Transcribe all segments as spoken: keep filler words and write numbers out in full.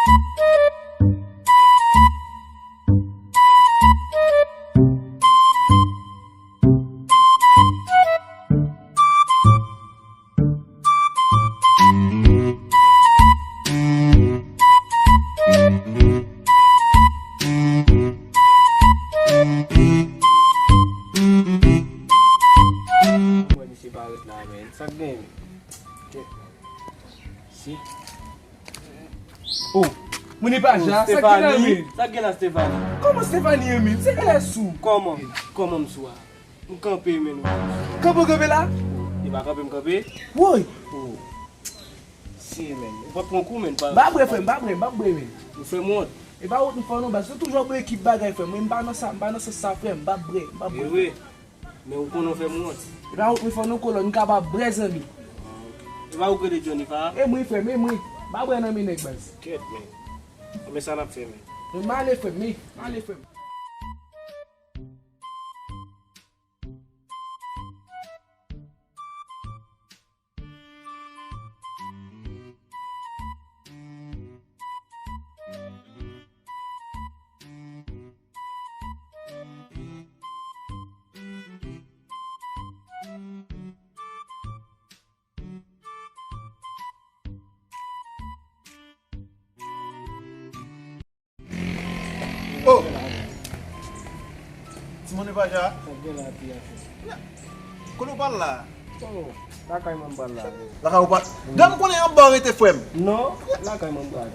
Mwen, misye parèt la, men. Sa k gen, men? Kèt, men. Si. Oh, moun epa ja, sa k gen la, men? Sa k gen la, Stefani? Kòman Stefani ye, men? Se kè lè sou. Kòman? Kòman m sou a? M kanpe, men. Kanpe w kanpe la? E pa kanpe m kanpe? Woy! Oh. Si, men. Ou p ap pran kou, men. M pa bre, frè m, m pa bre, m pa bre, men. Ou fè m wont. E pa wont m fè w non, baz. Se toujou ap ekip bagay, frè m. Mwen, m pa nan sa, m pa nan sans sa, frè m. M pa bre, m pa bre. E wi. Men ou konnen w fè m wont. E pa wont m fè w non, kolòn. M kapab bre, zanmi. E pa ou k rele Johnny Fa? E mwen, frè m, e mwen. M pa bre nan men nèg, baz. Kèt, men. Men sa n ap fè, men. Men m ale, frè m, men. M ale, frè m. Oh! Timoun epa ja? Sa gen la, ti afè. Kote w pral la? Oh, lakay mwen m pral la. Lakay ou pral? Dan m konnen anba w rete, frè m. Non, lakay mwen m pral.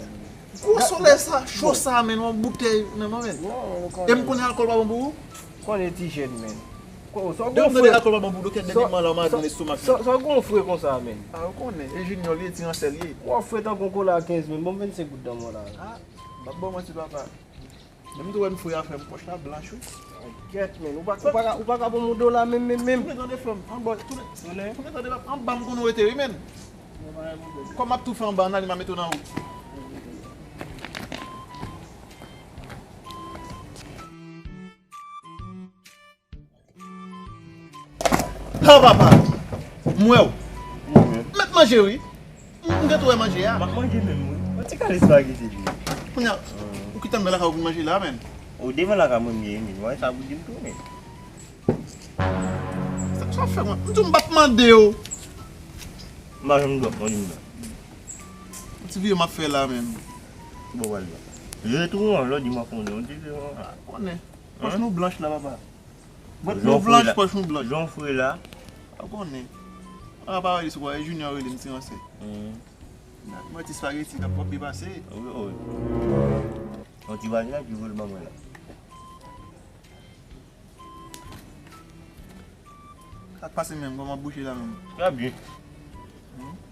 Gwo solèy sa, cho sa, men, yon boutèy nan men, men. E m konnen alkòl pa bon pou ou? Konnen ti jèn, men. Ko-, sa w gon fre. Alkòl pa bon pou ou, doktè, dènyèman la, w malad nan lestomak, men. Sa w gon fre konsa, men. A, ou konnen, e Junior li ye, ti ransè li ye. Ou fre tankou yon kola kenz, men. Bon, vennsenk goud dan mwen la. A, m ap ba w manti, papa. Menm tou wè m fre a, frè m, pòch la blanch, wi. Kèt, men, ou pa, ou pa ka, ou pa ka ban m yon dola menm, menm, menm. Tounen tande, frè m, anba, tounen, tounen tande, anba m konn ou rete, wi, men. Kòm m ap tou fè anba, ann ale, m a mete w nan wout. Ha, papa! M wè w. M mèt manje, wi. M, m gentan wè manje a. M ap manje menm, wi. Yon ti kal espageti, wi. Kounye a, ou kite m nan lakay ou vin manje la, men. O, devan lakay mwen m ye, men. Mwen sa pou di m tou, men. Sa, sa w fè mwen? M di w m p ap mande w. M pa janm dwòp, mwen di m la. Yon ti videyo m ap fè la, men. Bon, wè l la. Retounen, lò di m ap konnen, yon ti videyo. Konnen. Pòch nou blanch la, papa. Bòt nou blanch, pòch nou blanch. Jan w fre la. Ou konnen. A pa rele sou kwa, e Junior rele m, ti ransè. Mwen ti spageti k ap pwòp byen pase. Wi, wi. Yon ti bagay la, ki vole ban mwen la. Sa k pase menm, kòman bouche la menm? Trè byen.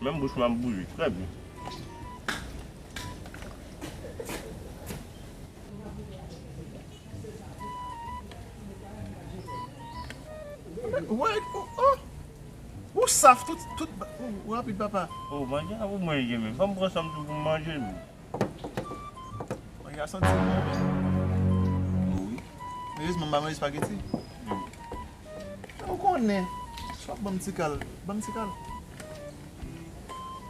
Menm bouch mwen ap bouje, trè byen. Wè, ou, oh, ou saf tout, tout, ou, ou rapid, papa. Oh, manje a pou manje menm. Ban m pran sa m tou pou m manje menm. Manje a santi bon, men. Wi. Erezman, m pa manje espageti. Ou konnen, si w ap ban m ti kal, ban m ti kal.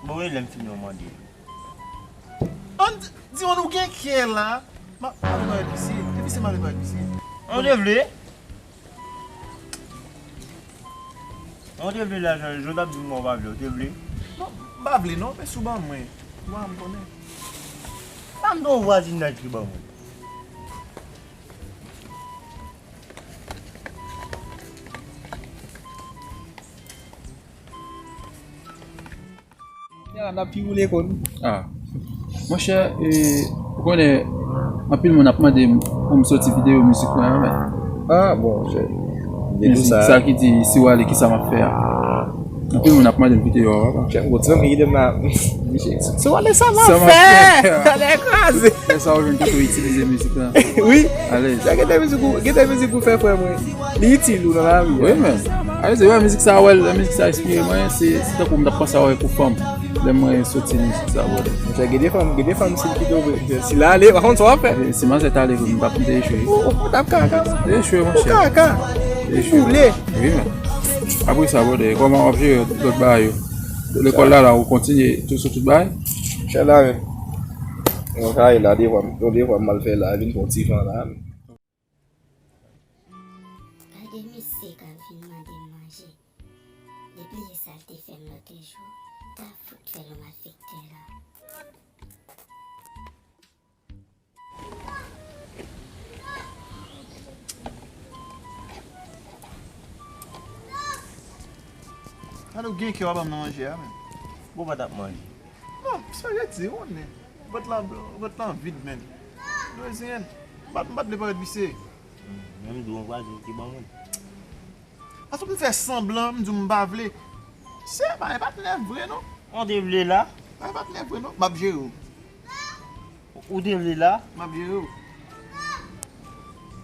Bon, e lè m fini w mande. Ann di, di w nou gen kè la. M a, m ale nan episye. Episye, m ale nan episye. An, ou te vle? An, ou te vle lajan, jan w t ap di m ou pa vle, ou te vle? Non, m pa vle non, men si w ban mwen. Mwen, m konnen. Sa m te yon vwazinaj ki ban mwen. Ya, n ap pi woule kon. Ah. Monchè, e, ou konnen, anpil moun ap mande m pou m soti videyo mizik mwen an, men. Ah, bon, monchè. Mizik sa ki di, si w ale, kisa m ap fè a. Anpil moun ap mande m videyo a, papa. Chè, bon, ti zanmi ki te m la, misye, si w ale, sa m ap fè. Sa m ap fè. Talè kraze. Fè sa ou jwenn kote w itilize mizik la. Wi. Alèz. Sa gen de mizik ou, gen de mizik ou fè, frè mwen. Li itil ou nan lavi a. Wi, men. A, se wè mizik sa, wè, lè mizik sa enspire mwen, se, se tankou m t ap panse avèk yon fanm. Lè mwen soti mizik sa, brother. Monchè, gen de fanm, gen de fanm, si l kite w, si l ale, pa konn sa w ap fè. Si manzè t ale, m t ap, m te echwe. Ou, ou t ap kaka. M te echwe, monchè. Ou kaka. M te echwe. Ou boule. Wi, men. Apre sa, brother, kòman w ap jere lòt bagay yo? Lekòl la, la, ou kontinye tou sou tout bagay? Chè la, men. Mwen ka ale la, devwa m, yon devwa m al fè la, vin pran ti van la. Gade misye k ap vin mande m manje. Li bliye sa l te fè m lòt jou. Ta fout fè l yon malfektè la. Gade w gen kè w ap ban m nan manje a, menm. Bon, pa t ap manje. Non, sa vle di, ou konnen. Vant lan, vant lan vid, menm. Reziyen. M pa, m pa t vle parèt visye. Hmm, menm dlo anvwazen ki ban mwen. Paske m fè sanblan, m di w m pa vle. Se pa, e pa t nèf vre, non. Ou te vle la? E pa t nèf vre, non. M ap jere w. Ou te vle la? M ap jere w.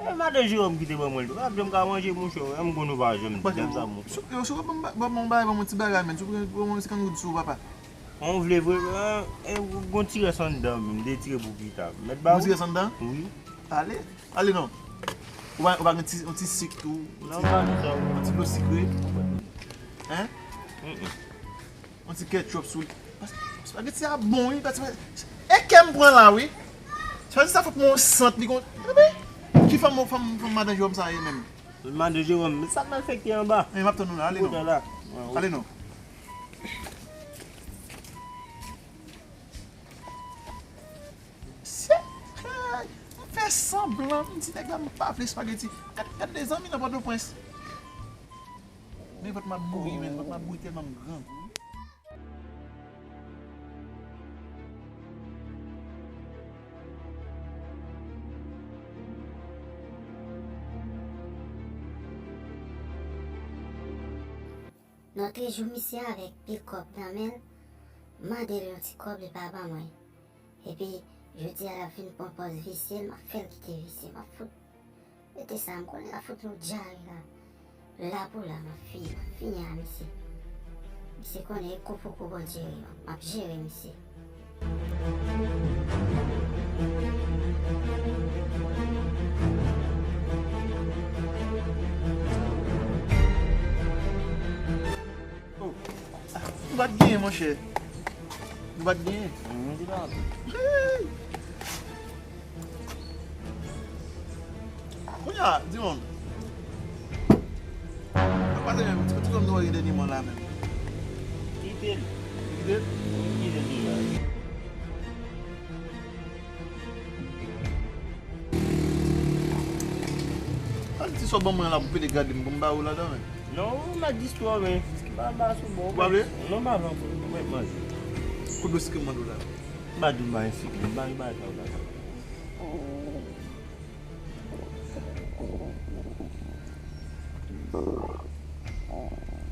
E madan Jeròm ki te ban mwen l tou. M ap janm ka manje, monchè. M konn ou pa janm di m sa, monchè. Yo, si w ban m ba-, ban m yon bagay, ban m yon ti bagay, menm. Si w pran, pran yon ti kangoud sou, papa. Ou vle vre, e, e, gon ti rès anndan, m te tire pou pita. Mèt ba ou. Gon ti rès anndan? Wi. Ale. Ale non. Ou pa, ou pa gen ti, yon ti sik tou? Non, pa gen sa. Yon ti dlo sikre? Hein? Mm-mm. Yon ti ketchup sou li. Pas-, spaghetti a bon, wi. Pas-, e kè m pran la, wi. Spaghetti sa fòk mwen yon sant li kon. Ebyen, ki fanm, fanm, fanm madan Jeròm sa ye menm? Madan Jeròm, sa malfektè anba. Men m ap tann ou la, ale non. Kote la? Ale non. Se, m fè sanblan, m di nèg la m pa vle espageti. Gad, gad de zanmi nan Pòtoprens. Men vant m ap bouyi, men vant m ap bouyi tèlman m grangou. Lòt jou, misye avèk pil kòb nan men l, m mande l yon ti kòb, li pa ban mwen. Epi, jodi a, l ap vin pran pòz visye l, m ap fè l kite visye, m ap fout. Mete sa, m konnen l ap fout nou dyare la. La pou la, m ap fini, m ap fini a misye. Misye konnen e kou pou kou Bondye ri, m ap jere misye. Oh, nou pa t genyen, monchè. Nou pa t genyen. Hey! Kounye a, di mwen. Mwen pa te menm, ti, ti fanm nou wè dènyèman la menm. Kite l. Kite l? Wi, kite l deja. Al di sa w ban mwen la pou pede gade m, pou m ba ou ladan, men. Non, m a di istwa, men. Ba, ba sou bon. Ou pa vle? Non, m pa vle ankò. Mwen manje. Kote dlo sikre m mande w la? M pa di w m pa gen sikre, m pa gen bagay sa yo la.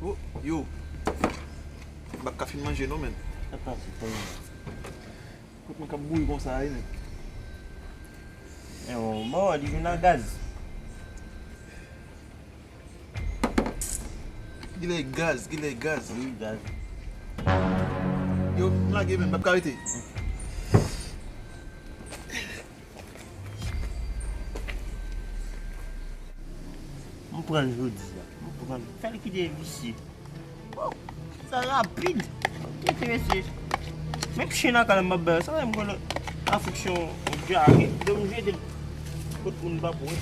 Oh, yo. M pa ka fin manje non, men. Sa pase, sa. Kot mwen k ap bouyi konsa a, wi, nèg. E, bon, bon, li vin nan gaz. Gilè gaz, gilè gaz. Wi, gaz. Yo, m lage men, m p ap ka rete. M pran l jodi a. M pran l. Fè l kite visye. Oh, sa rapid. Kite mesye. Menm chen nan kay la m ap bay, sa menm konn an fonksyon dyare. Donk m jete l kot moun pa pou.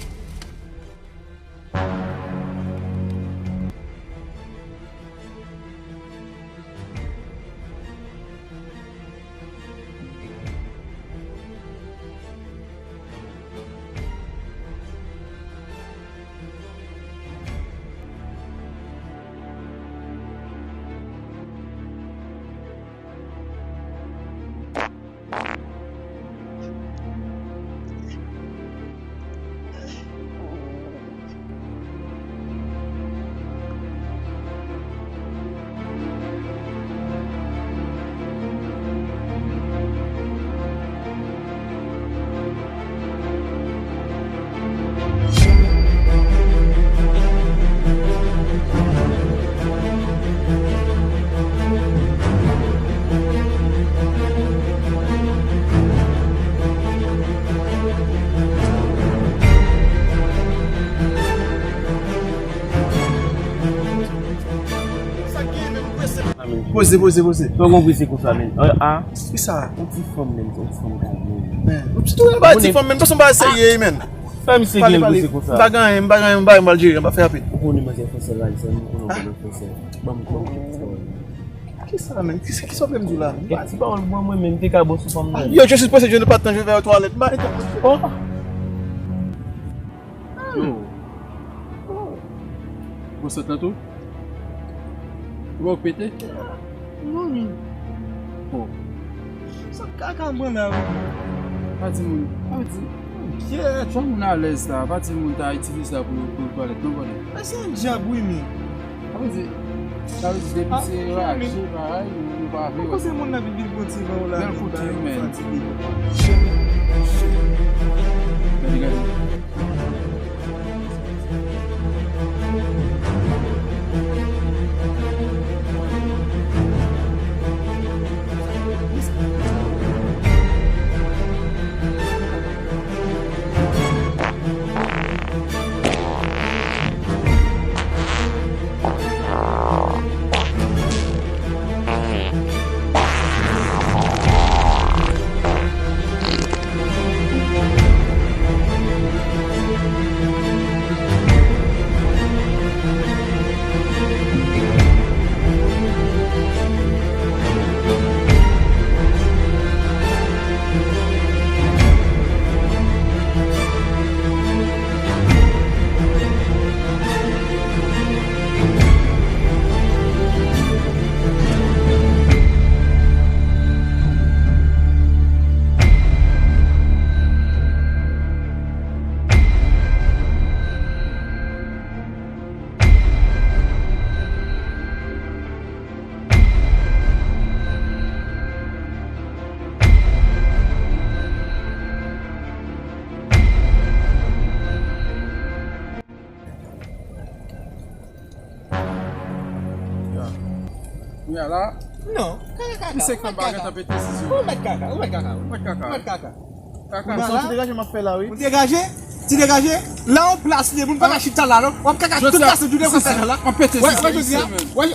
Sa k gen menm, kwè Poze, poze, poze. Fè w konprann se konsa, men. Ah, ah. Kisa? Yon ti fanm, men, yon ti fanm ka vle. Men, ou ti tou yon bagay ti fanm, men. Pase yon bagay serye, men. Fè misye gen poze konsa. M pa gen anyen, m pa gen anyen, m pa gen anyen, m pa fè rapid. Ou konnen manzè fransèz la, se mwen konnen ou konnen fransèz. Ban m, ban m kèk ti pawòl. Kisa, men? Kisa, kisa w vle m di w la? Kèk ti pawòl pou mwen, mwen menm, te ka bon sou fanm nan. Yo, je suis pressé, je n'ai pas de temps, je vais aux toilettes. Bye. Oh. Yo. Gwo sant lan tou? Ou wè w pete? Non, wi. Oh. Sa kaka m pran la, wi. Pa di moun. Pa di. Pyè. Fò moun alèz la. Pa di moun ta itilize sa pou, pou twalèt, non, bòdè. Mwen se yon djab, wi, men. Sa vle di, sa vle di depi se raje, bagay, nou, nou pa vle wè. Ou panse moun nan vin, vin pran ti van w la, vin bay ou fatige. Gade, gade. Ya. Kounye a la. Non, kaka, kaka. Misye ou mèt kaka. Ou mèt kaka, ou mèt kaka, ou mèt kaka. Ou mèt kaka. Kaka. Kounye a la, ti degaje m ap fè la, wi. Ou degaje? Ti degaje? La yon plas li, moun pa ka chita la, non? W ap kaka tout plas li, tout degaje la. Mwen pete. Wè, wè, jodi a. Wè,